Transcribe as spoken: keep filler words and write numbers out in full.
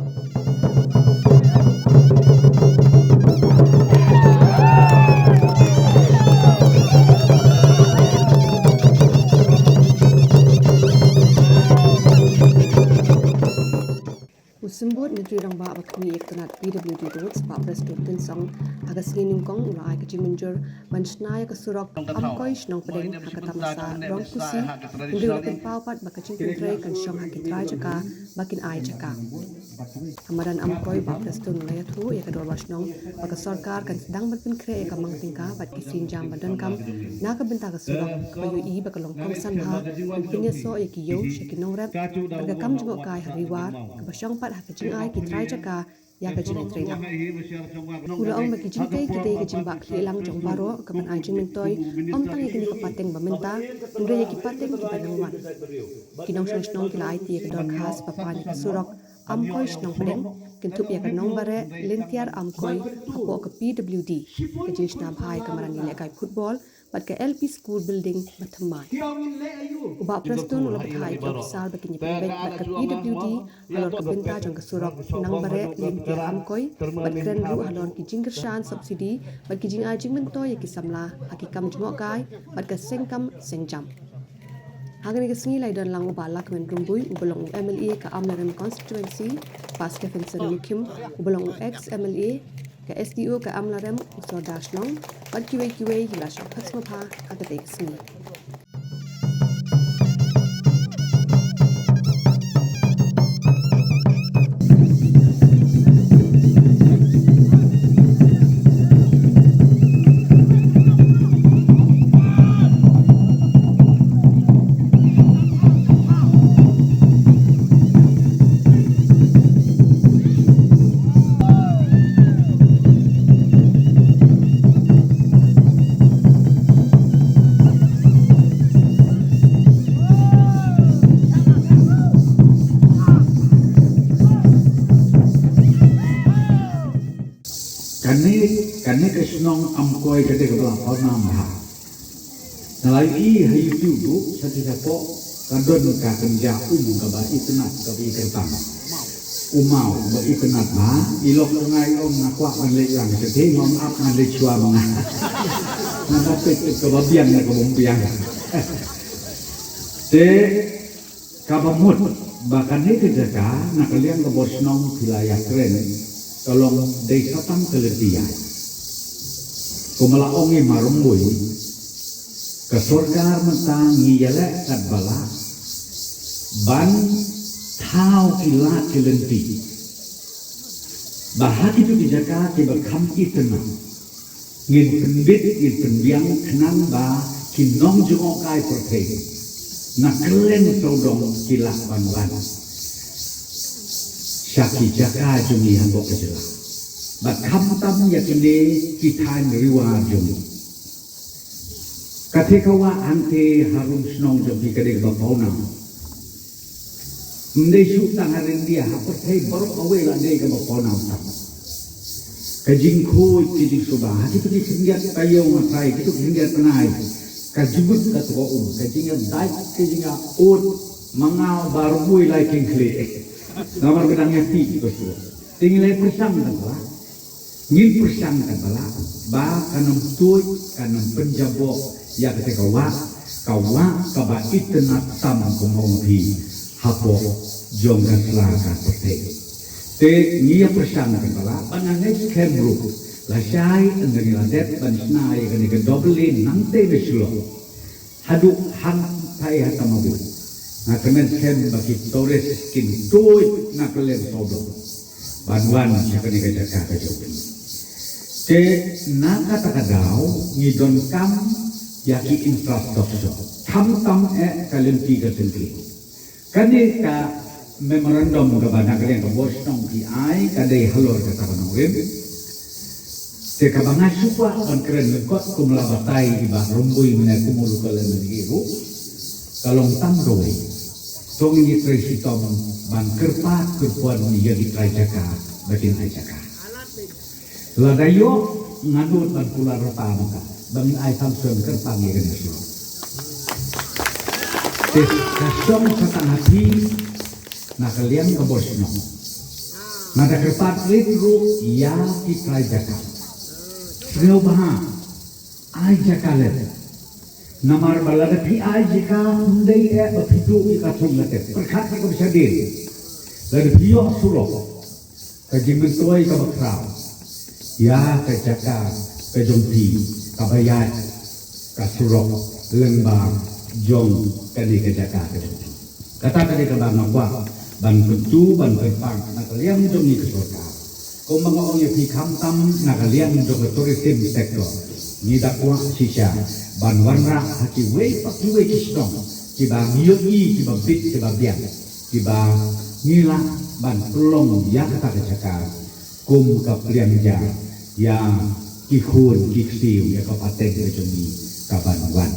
U Symbud Myntri Rangbah ba khmih ïa ka tnat P W D Roads, Bah Prestone Tynsong, ha ka sngi nyngkong u la ai ka jingmynjur ban shna ïa ka surok Amkoi Shnong Pdeng ha ka tamasa Rongkusi, hynrei u la pynpaw pat ba ka jingpyntrei kan shong ha ki trai jaka ba kin ai jaka. Ha madan Amkoi, Bah Prestone u la ïathuh ïa ka dorbar shnong ba ka sorkar kan sdang ban pynkhreh ïa ka mang tyngka bad ki sienjam ba donkam na ka bynta ka surok, kaba ïohi ba ka long kongsan bha ban pynïasoh ïa ki ïew sha ki nongrep bad ka kam jngohkai ha Ri War, kaba shong pat ha ka jingai ki trai jaka ïa ka jingïatreilang. U la ong ba ki jingtei ki dei ka jingbah khlieh lang jong baroh kaban ai jingmyntoi, ym tang ïa kine ki pateng ba mynta, hynrei ïa ki pateng kiba nang wan. Ki nongshong shnong ki la aiti ïa ka dorkhas ba pan ïa ka surok Amkoi Shnong Pdeng, kynthup ïa ka Nongbareh Lyntiar Amkoi hapoh ka P W D, ka jingshna bha ïa ka madan ïalehkai football bad ka L P School building ba thymmai. U Bah Prestone u la bthah ïa ki ophisar ba kin ïapynbeit bad ka P W D halor ka bynta jong ka surok Nongbareh Lyntiar Amkoi, bad kren ruh halor ki jingkyrshan subsidy bad ki jingai jingmyntoi ïa ki samla ha ki kam jngohkai bad ka seng kam seng jam. Ha kane ka sngi la ïadon lang u Bah Lahkmen Rymbui, uba long u M L A ka Amlarem Constituency, Bah Stephenson Mukhim, uba long u ex M L A, ka S D O ka Amlarem, u Sordar Shnong, bad kiwei kiwei kiba la shong khot sngewbha ha katei ka sngi. Kane, kane ka shnong Amkoi ka dei kaba la pawnam bha. Nga la ïohi ha YouTube ruh, sa shisha pok ka don ka kynja um kaba itynnat, kaba i kyrtang. U maw ba itynnat bha, i lok ka ngai ong nga kwah ban leit lang shatei, ngam ap ngan leit shuwa ma nga. Nga da peit kaba biang na kaba ym biang. Te kaba mut ba kane ka jaka na ka liang ka bor shnong phi la ïakren, ka long dei sa tang ka lynti ïaid. Kumba la ong i ma Rymbui, ka sorkar mynta ngi ïaleh katba lah ban thaw ki lad ki lynti ba ha kito ki jaka kiba kham itynnat ngin pynbit, ngin pynbiang khnang ba ki nongjngohkai pyrthei na kylleng sawdong ki lah ban wan sha ki jaka jong ngi hapoh ka jylla. Bad khamtam ïa kine ki thaiñ Ri War jong ngi. Ka thie ka wah hangtei harum shnong jong phi ka dei kaba pawnam. Ym dei shuh tang ha India, ha pyrthei baroh kawei la dei kaba pawnam tam. Ka jingkhuid, ka jingsuba, ha kito ki khyndiat taïew nga trai, kito ki khyndiat bnai, ka jubut ka tnga um, ka jingïadait, ka jingïaud, ma nga u Bah Rymbui lai kheiñ khlieh. Namar ba dang ïa ti ki ka shuh. Te ngi la pyrshang tang ba lah. Ngin pyrshang katba lah ba kan ym tuid, kan ym pynjaboh ïa kata ka wah, ka wah kaba itynnat tam kumba ong phi hapoh jong ka sla ka pyrthei. Te ngi ïa pyrshang katba lah ba nga ngeit skhem ruh lashai ynda ngi la dep ban shna ïa kane ka double lane nangtei na Shillong. Haduh hangtai ha Tamagun. Nga kmen skhem ba ki tourist kin tuid na kylleng sawdong ban wan sha kane ka jaka ka jong ngi. Te na kata ka daw ngi donkam ïa ki infrastructure. Khamtam eh ka lynti ka syngkien. Kane ka memorandum kaba na ka liang ka bor shnong ki ai ka dei halor kata ka nongrim. Te kaba nga shu kwah ban kren lyngkot kum la batai i Bah Rymbui mynne kum u local M L A ruh, ka long tang kawei. To ngin ïatrei shitom ban kyrpad kyrpon ïa ki trai jaka ba kin ai jaka. Lada ïoh nga nud ban kular rta ma ka ba ngin ai sanction kyrpang ïa kane ka surok. Te ka shong sa tang ha phi na ka liang ka bor shnong. Nga da kyrpad rit ruh ïa ki trai jaka. Sngewbha ai jaka lem. Namar ba lada phi ai jaka, ym dei eh ba phi duh ïa ka thung lade. Pyrkhat ïa kaba shadien. Lada phi ïoh surok, ka jingmyntoi kaba khraw ïa ka jaka ka jong phi, kaba ïaid ka surok lyngba jong kane ka jaka ka jong phi. Kata ka dei kaba nga kwah ban kyntu, ban kyrpang na ka liang jong ngi ka sorkar. Kumba nga ong ïa phi, khamtam na ka liang jong ka tourism sector, ngi da kwah shisha ban wanrah ha kiwei pa kiwei ki shnong kiba ngi ïohi kiba bit kiba biang, kiba ngi lah ban pynlong ïa kata ka jaka kum ka pliang ja ïa ki khun ki ksiew, ïa ka pateng ka jong ngi ka ban wan.